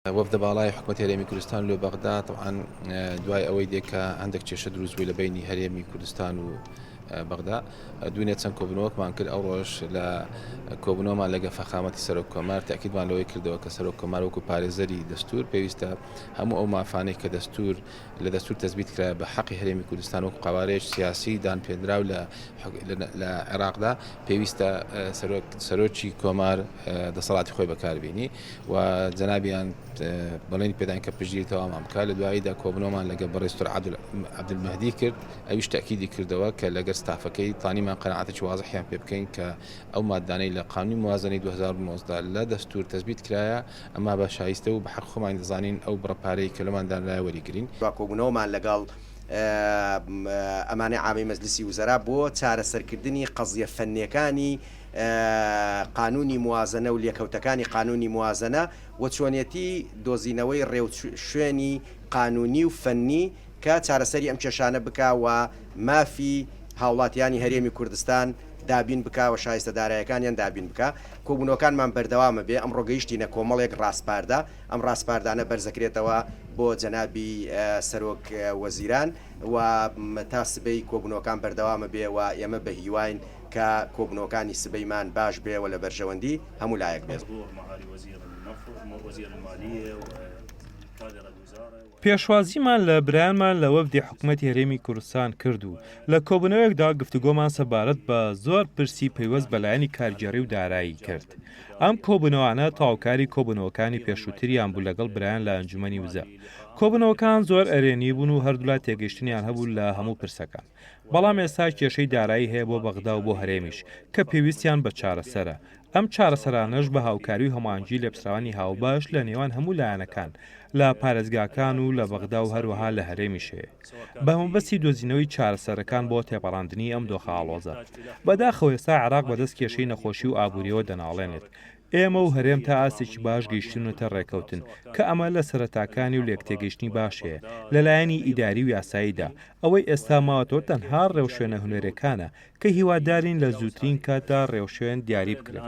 وەفدە باڵای حکومەتی هەرێمی کوردستان لۆ بەغدا تەبعەن دوای ئەوەی دێ کە هەندێک کێشە دروست بووی لە بەینی هەرێمی کوردستان و بەغدا دوێنێ چەند کۆبنەوەکمان کرد ئەو ڕۆژ لە کۆبنەوەمان لەگە فەخامەتی سەرۆک کۆمار تاکیدمان لەوەی کردەوە کە سەرۆک کۆمار وەکو پارێزەری دەستور پێویستە هەموو ئەو مافانەی کە دەستور لە دەستور تەزبیت کرا بە حەقی هەرێمی کوردستان وەکو قەوارەیەکی سیاسی دانپێنراو لە لە عێراقدا پێویستە سەرۆک سەرۆکی کۆمار دەسەڵاتی خۆی بەکاربینی و جەنابیان بەڵێنی پێدان کە پشتگیری تەواومان بکات لە دواییدا کۆبنەوەمان لەگەڵ بەڕێز دکتۆر عەبدولمەهدی کرد ئەویش تەئکیدی کردەوە کە لەگەر ستافەکەی توانیمان قەناعەتێکی وازحیان پێ بکەین کە ئەو ماددانەی لە قانونی موازنەی 2019 لە دەستور تەسبیت کرایە ئەمە بە شایستە و بە حەق خۆمانی دەزانین ئەو بڕە پارەی کە لۆمان دانرایە وەریگرین. دوا کۆبوونەوەمان لەگەڵ ئەمانەی عامی مەجلسی وزەرا بۆ چارەسەرکردنی قەزیە فەننیەکانی قانونی موازنە و لێکەوتەکانی قانونی موازنە و چۆنێتی دۆزینەوەی ڕێوشوێنی قانونی و فەننی کە چارەسەری ئەم کێشانە بکا و مافی هاوڵاتیانی هەرێمی کوردستان دابین بکا و شایستە دارایەکانیان دابین بکا. کۆبوونەوەکانمان بەردەوامە بێ، ئەمڕۆ گەیشتینە کۆمەڵێک ڕاسپاردە، ئەم ڕاسپاردانە بەرزەکرێتەوە بۆ جەنابی سەرۆک وەزیران و تا سبەی کۆبوونەوەکان بەردەوامە بێ و ئێمە بە هیواین کە کۆبوونەوەکانی سبەیمان باش بێ و لە بەرژەوەندی هەموو لایەک بێت. پێشوازیمان لە برایانمان لە وەفدی حکومەتی هەرێمی کوردستان کرد و لە کۆبوونەوەیەکدا گفتوگۆمان سەبارەت بە زۆر پرسی پەیوەست بە لایەنی کارگێڕی و دارایی کرد. ئەم کۆبوونەوانە تەواوکاری کۆبوونەوەکانی پێشووتریان بوو لەگەڵ برایان لە ئەنجومەنی وزە. کۆبوونەوەکان زۆر ئەرێنی بوون و هەردوولا تێگەیشتنیان هەبوو لە هەموو پرسەکان. بەڵام ئێستا کێشەی دارایی هەیە بۆ بەغدا و بۆ هەرێمیش کە پێویستیان بە چارەسەرە. ئەم چارەسەرانەش بە هاوکاری و هەماهەنگی لێپرسراوانی هاوبەش لە نێوان هەموو لایەنەکان لە پارێزگاکان و لە بەغدا و هەروەها لە هەرێمیش هەیە بە مەبەستی دۆزینەوەی چارەسەرەکان بۆ تێپەڕاندنی ئەم دۆخە ئاڵۆزە. بەداخەوە ئێستا عێراق بەدەست کێشەی نەخۆشی و ئابوورییەوە دەناڵێنێت. ئێمە و هەرێم تا ئاستێکی باش گەیشتوونەتە ڕێکەوتن، کە ئەمە لە سەرەتاکانی و لێکتێگەیشتنی باش هەیە لە لایەنی ئیداری و یاساییدا، ئەوەی ئێستا ماوەتەوە تەنها ڕێوشوێنە هونەریەکانە کە هیوادارین لە زووترین کاتدا ڕێوشوێن دیاری بکرێن.